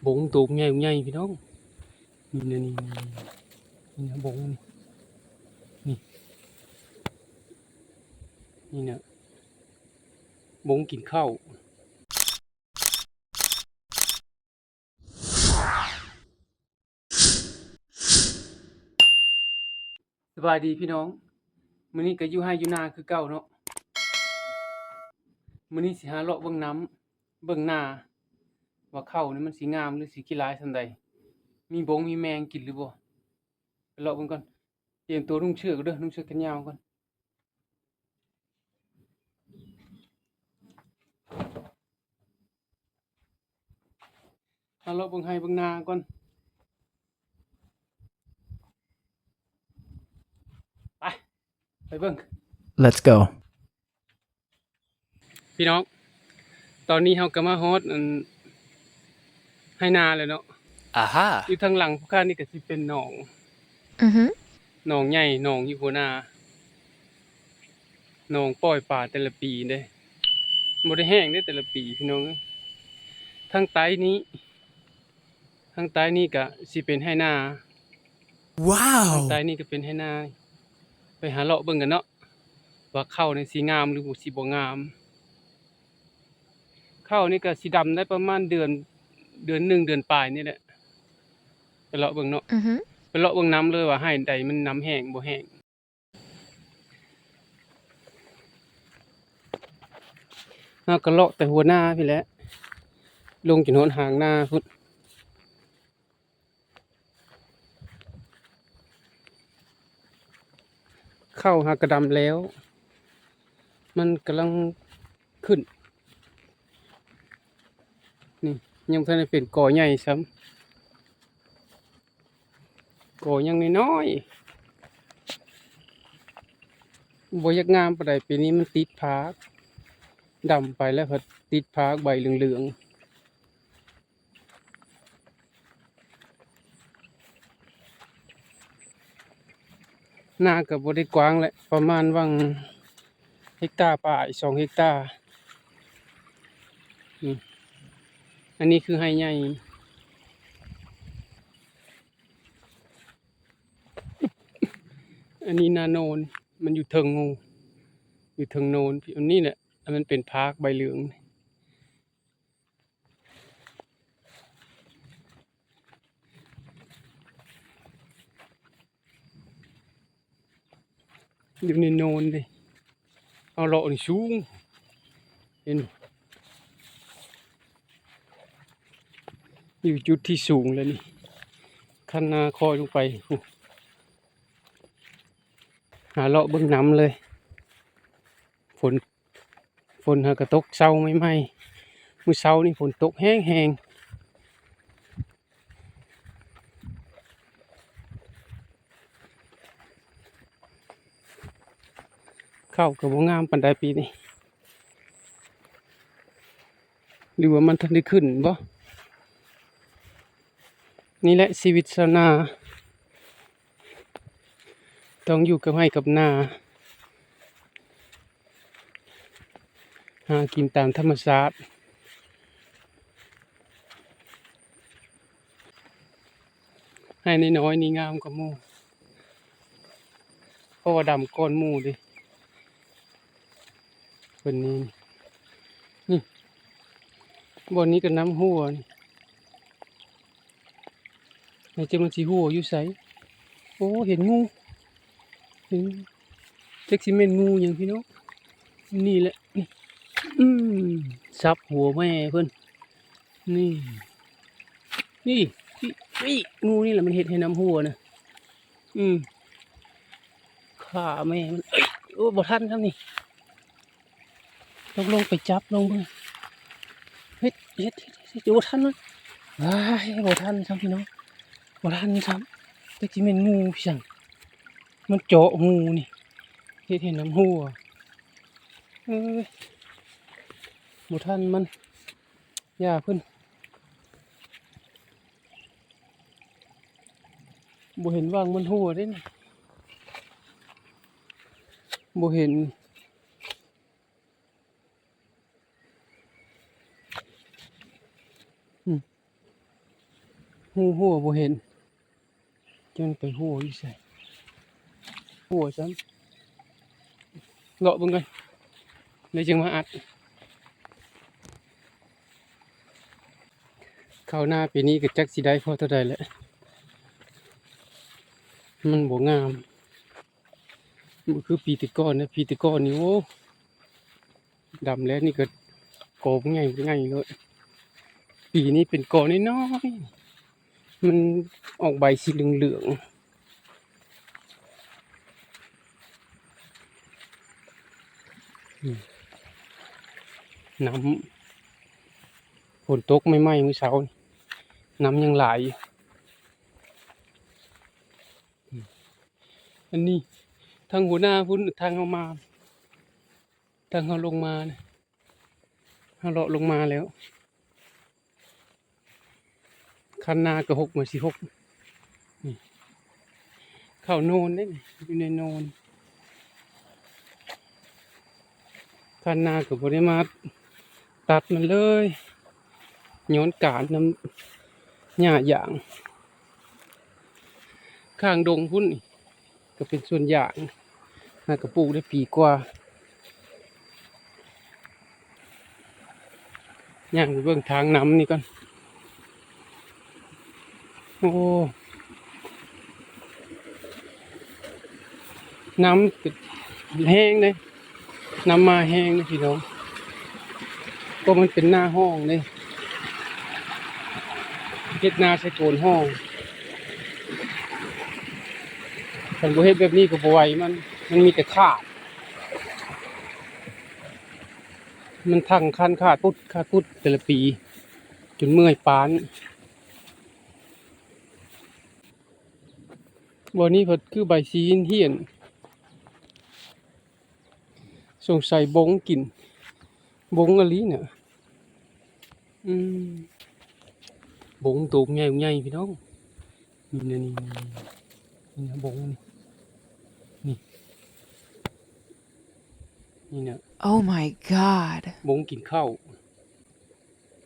ບົງໂຕໃຫຍ່ໆ ພີ່ນ້ອງ ນີ້ນະ ນີ້ ນີ້ນະ ບົງນີ້ ນີ້ ນີ້ນະ ບົງກິນເຂົ້າ. ສະບາຍດີພີ່ນ້ອງ ມື້ນີ້ກໍຢູ່ໄຮ່ຢູ່ນາຄືເກົ່າເນາະ. ມື້ນີ້ຊິຫາເລາະເບິ່ງນ້ຳ ເບິ່ງນາ ວ່າເຂົ້ານີ້ມັນຊິງາມ ຫຼື ຊິຂີ້ຮ້າຍສ່ຳໃດ ມີບົງມີແມງກິນຫຼືບໍ່. ໄປເລາະເບິ່ງກ່ອນ ຕຽມຕົວນຸ່ງເສື້ອກ່ອນເດີ ນຸ່ງເສື້ອແຂນຍາວກ່ອນ. ມາເລາະເບິ່ງໄຮ່ເບິ່ງນາກ່ອນ ໄປ ໄປເບິ່ງ Let's go. ພີ່ນ້ອງ ຕອນນີ້ເຮົາກໍມາຮອດອັນໄຮ່ນາແລ້ວເນາະ. ອາຮາ ຢູ່ທາງຫຼັງພວກຂ້ານີ້ກໍຊິເປັນໜອງ ອືຮຶ ໜອງໃຫຍ່ ໜອງຢູ່ຫົວໜ້າ ໜອງປ່ອຍປາແຕ່ລະປີເດ້ ບໍ່ໄດ້ແຫ້ງເດ້ແຕ່ລະປີ ພີ່ນ້ອງເອີຍ. ທາງໃຕ້ນີ້ ທາງໃຕ້ນີ້ກະຊິເປັນໄຮ່ນາ. ວ້າວ ທາງໃຕ້ນີ້ກະເປັນໄຮ່ນາ. ໄປຫາເລາະເບິ່ງກັນເນາະ ວ່າເຂົ້ານີ້ຊິງາມ ຫຼື ຊິບໍ່ງາມ. ເຂົ້ານີ້ກະຊິດຳໄດ້ປະມານເດືອນ ເດືອນໜຶ່ງ ເດືອນປາຍນີ້ແຫຼະ. ໄປເລາະເບິ່ງເນາະ ອືຮຶ ໄປເລາະເບິ່ງນ້ຳເລີຍວ່າໄຮ່ໃດມັນນ້ຳແຫ້ງບໍ່ແຫ້ງ. ເຮົາກໍເລາະແຕ່ຫົວໜ້າພີ້ແຫຼະ ລົງຈົນຮອດຫາງນາພຸ້ນ. ເຂົ້າຫາກະດຳແລ້ວ ມັນກຳລັງຂຶ້ນ ນີ້ ຍັງບໍ່ທັນໄດ້ເປັນກໍໃຫຍ່ຊ້ຳ. ກໍຍັງນ້ອຍໆ ບໍ່ຢາກງາມປານໃດ. ປີນີ້ມັນຕິດພາກ ດຳໄປແລ້ວພັດຕິດພາກໃບເຫຼືອງໆ. ນາກໍບໍ່ໄດ້ກວ້າງແຫຼະ ປະມານຫວ່າງເຮັກຕາປາຍ ສອງເຮັກຕາ. ນີ້ ອັນນີ້ຄືໄຮ່ໃຫຍ່ ອັນນີ້ນາໂນນ ມັນຢູ່ເທິງໝູ່ ຢູ່ເທິງໂນນ ອັນນີ້ແຫຼະ ອັນມັນເປັນພາກໃບເຫຼືອງ. ຢູ່ໃນໂນນເດ້ ເຮົາເລາະນີ້ສູງ ເຫັນບໍ່ ຢູ່ຈຸດທີ່ສູງແລ້ວນີ້ ຄັນນາຄອຍລົງໄປພຸ້ນ. ຫາເລາະເບິ່ງນ້ຳເລີຍ ຝົນ ຝົນຫາກະຕົກເຊົ້າໃໝ່ໆ ມື້ເຊົ້ານີ້ຝົນຕົກແຮງໆ. ເຂົ້າກໍບໍ່ງາມປານໃດປີນີ້ ຫຼືວ່າມັນທັນໄດ້ຂຶ້ນບໍ່? ນີ້ແຫຼະຊີວິດຊາວນາ ຕ້ອງຢູ່ກັບໄຮ່ກັບນາ ຫາກິນຕາມທຳມະຊາດ. ໄຮ່ນ້ອຍໆນີ້ງາມກວ່າໝູ່ ເພາະວ່າດຳກ່ອນໝູ່ເດ້. ເພິ່ນນີ້ ນີ້ ບ່ອນນີ້ກໍນ້ຳຮົ່ວນີ້ ແລ້ວຈັກມັນຊິຮົ່ວຢູ່ໃສ? ໂອ້ ເຫັນງູ ເຫັນ ຈັກຊິແມ່ນງູຫຍັງພີ່ນ້ອງ. ນີ້ແຫຼະ ນີ້ ອືມ ສັບຫົວແມ່ເພິ່ນ ນີ້ ນີ້ ນີ້ ງູນີ້ແຫຼະມັນເຮັດໃຫ້ນ້ຳຮົ່ວນະ. ອືມ ຂ້າແມ່ມັນ ໂອ້ຍ ບໍ່ທັນຊ້ຳນີ້ ຕ້ອງລົງໄປຈັບລອງເບິ່ງ. ເຮັດ ເຮັດ ເຮັດ ເຮັດ ບໍ່ທັນມັນ ວ້າຍ ບໍ່ທັນຊ້ຳພີ່ນ້ອງ ບໍ່ທັນຊ້ຳ. ຈັກຊິແມ່ນງູອີ່ຫຍັງ ມັນເຈາະຮູນີ້ ເຮັດໃຫ້ນ້ຳຮົ່ວ. ເອີຍ ບໍ່ທັນມັນ ຢ່າເພິ່ນ ບໍ່ເຫັນຫວ່າງມັນຮົ່ວເດ້ ບໍ່ເຫັນ. ອືມ ຮູຮົ່ວບໍ່ເຫັນ ຈັກໄປຮົ່ວຢູ່ໃສ? ຮົ່ວຊ້ຳ ເລາະເບິ່ງກ່ອນ ແລ້ວຈຶ່ງມາອັດ. ເຂົ້ານາປີນີ້ກໍຈັກຊິໄດ້ພໍເທົ່າໃດແຫຼະ ມັນບໍ່ງາມ ບໍ່ຄືປີແຕ່ກ່ອນນະ. ປີແຕ່ກ່ອນນີ້ ໂອ້ ດຳແລ້ວນີ້ກໍກໍໃຫຍ່ໆໂລດ. ປີນີ້ເປັນກໍນ້ອຍໆ ມັນອອກໃບສີເຫຼືອງໆ. ອືມ ນ້ຳ ຝົນຕົກໃໝ່ໆ ມື້ເຊົ້ານີ້ ນ້ຳຍັງຫຼາຍຢູ່. ອືມ ອັນນີ້ທາງຫົວໜ້າພຸ້ນ ທາງເຮົາມາ ທາງເຮົາລົງມານະ ເຮົາເລາະລົງມາແລ້ວ. ຄັນນາກໍຫົກ ມາຊິຫົກ ນີ້ ເຂົ້າໂນນເດ້ນີ້ ຢູ່ໃນໂນນ. ຄັນນາກໍບໍ່ໄດ້ມາຕັດມັນເລີຍ ຍ້ອນການນຳຫຍ້າຢາງ. ຂ້າງດົງພຸ້ນນີ້ ກໍເປັນສວນຢາງ ຫາກະປູກໄດ້ປີກວ່າ. ຍ່າງໄປເບິ່ງທາງນ້ຳນີ້ກ່ອນ. ໂອ້ ນ້ຳແຮງເດ້ ນ້ຳມາແຮງເດ້ພີ່ນ້ອງ ກໍມັນເປັນໜ້າຮ່ອງເດ້ ເຮັດນາໃສ່ໂກນຮ່ອງ. ຄັນບໍ່ເຮັດແບບນີ້ກໍບໍ່ໄຫວ ມັນ ມັນມີແຕ່ຂາດ ມັນທັງຄັນຂາດປຸດຂາດປຸດແຕ່ລະປີ ຈົນເມື່ອຍປານ. ບ່ອນນີ້ເພິ່ນຄືໃບຊີນຫ້ຽນ ສົງໄສບົງກິນ ບົງອີ່ຫຼີນະ. ອືມ ບົງໂຕໃຫຍ່ໆ ພີ່ນ້ອງ ນີ້ນະ ນີ້ ນີ້ນະ ບົງນີ້ ນີ້ ນີ້ນະ. Oh my god ບົງກິນເຂົ້າ.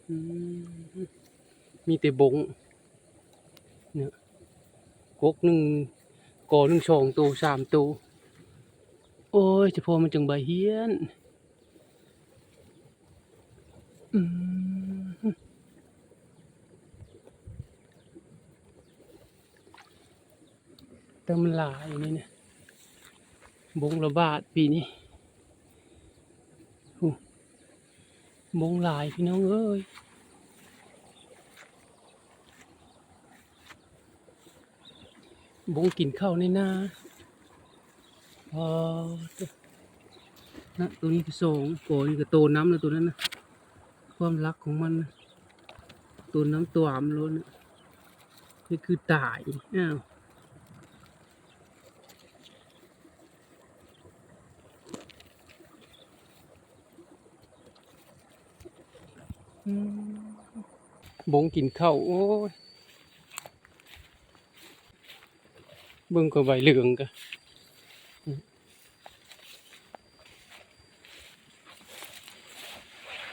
ອືມ ມີແຕ່ບົງເນາະ ກົກໜຶ່ງ ກໍໜຶ່ງ ສອງໂຕ ສາມໂຕ. ໂອ້ຍ ສະເພາະມັນຈັ່ງໃບຫ້ຽນ. ອືມ ແຕ່ມັນຫຼາຍນີ້ນະ ບົງລະບາດປີນີ້. ໂອ້ ບົງຫຼາຍພີ່ນ້ອງເອີຍ ບົງກິນເຂົ້າໃນນາ. ອໍ ນະ ໂຕນີ້ກໍສອງ ກໍນີ້ກໍໂຕນຳລະ ໂຕນັ້ນນະ ຄວາມລັກຂອງມັນນະ ໂຕນຳຕວມໂລດນະ. ນີ້ຄືຕາຍ ອ້າວ ອືມ ບົງກິນເຂົ້າ ໂອ້ຍ ເບິ່ງກໍໃບເຫຼືອງກະ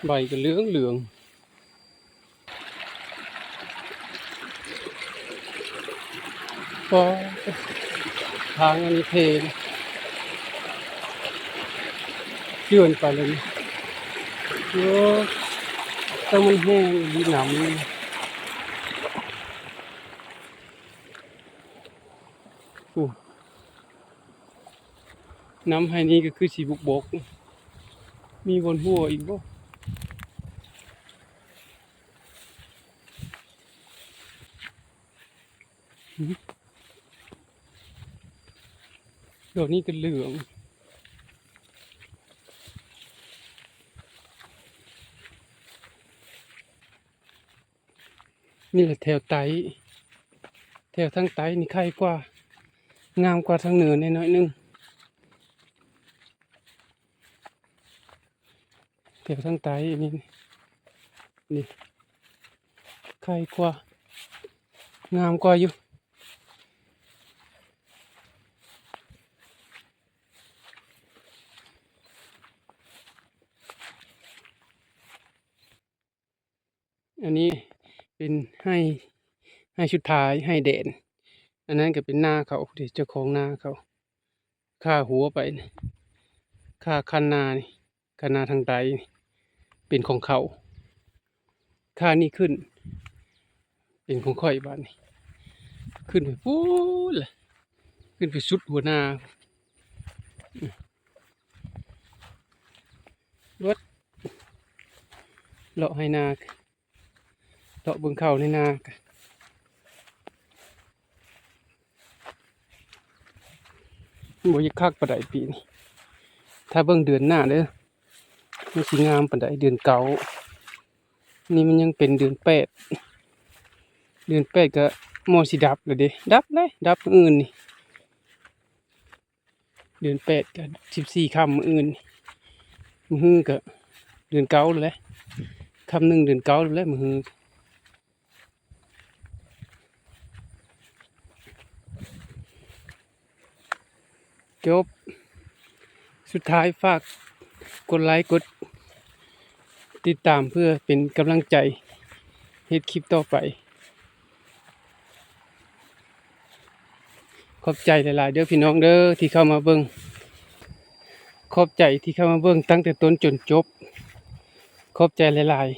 ໃບກໍເຫຼືອງໆ. ປາ ທາງອັນນີ້ເພນ ເຈື່ອນໄປເລີຍນີ້. ໂອ້ ແຕ່ມັນແຫ້ງອີ່ຫຼີນ້ຳນີ້. ໂອ້ ນ້ຳໄຮ່ນີ້ກໍຄືຊິບົກໆ ມີບ່ອນຮົ່ວອີກບໍ່? ດອກນີ້ກໍເຫຼືອງ. ນີ້ແຫຼະແຖວໃຕ້ ແຖວທາງໃຕ້ນີ້ໄຄກວ່າ ງາມກວ່າທາງເໜືອແດ່ໜ້ອຍໜຶ່ງ. ແຖວທາງໃຕ້ນີ້ ນີ້ ໄຄກວ່າ ງາມກວ່າຢູ່. ອັນນີ້ເປັນໄຮ່ ໄ ຫ້ສຸດທ້າຍ ໄຮ່ແດນ. ອັນນັ້ນກໍເປັນນາເຂົາເດ້ ເຈົ້າຂອງນາເຂົາ. ຄາຫົວໄປນີ້ ຄາຄັນນານີ້ ຄັນນາທາງໃຕ້ນີ້ ເປັນຂອງເຂົາ. ຄານີ້ຂຶ້ນ ເປັນຂອງຂ້ອຍບາດນີ້ ຂຶ້ນໄປພຸ້ນລະ ຂຶ້ນໄປສຸດຫົວນາ. ເບິດ ເລາະໄຮ່ນາ ເລາະເບິ່ງເຂົ້າໃນນາ ບໍ່ຢາກຄັກປານໃດປີນີ້. ຖ້າເບິ່ງເດືອນໜ້າເດີ ມັນຊິງາມປານໃດ. ເດືອນເກົ້າ ນີ້ມັນຍັງເປັນເດືອນແປດ ເດືອນແປດກໍໝໍຊິດັບແລ້ວເດ້. ດັບເລີຍ ດັບມື້ອື່ນນີ້. ເດືອນແປດກໍສິບສີ່ຄ່ຳມື້ອື່ນ ມື້ຮືກໍເດືອນເກົ້າແລ້ວແຫຼະ ຄ່ຳໜຶ່ງເດືອນເກົ້າແລ້ວແຫຼະ ມື້ຮື. ຈົບ ສຸດທ້າຍຝາກກົດໄລ ກົດຕິດຕາມ ເພື່ອເປັນກຳລັງໃຈເຮັດຄລິບຕໍ່ໄປ. ຂອບໃຈຫຼາຍໆເດີພີ່ນ້ອງເດີ ທີ່ເຂົ້າມາເບິ່ງ. ຂອບໃຈທີ່ເຂົ້າມາເບິ່ງຕັ້ງແຕ່ຕົ້ນຈົນຈົບ. ຂອບໃຈຫຼາຍ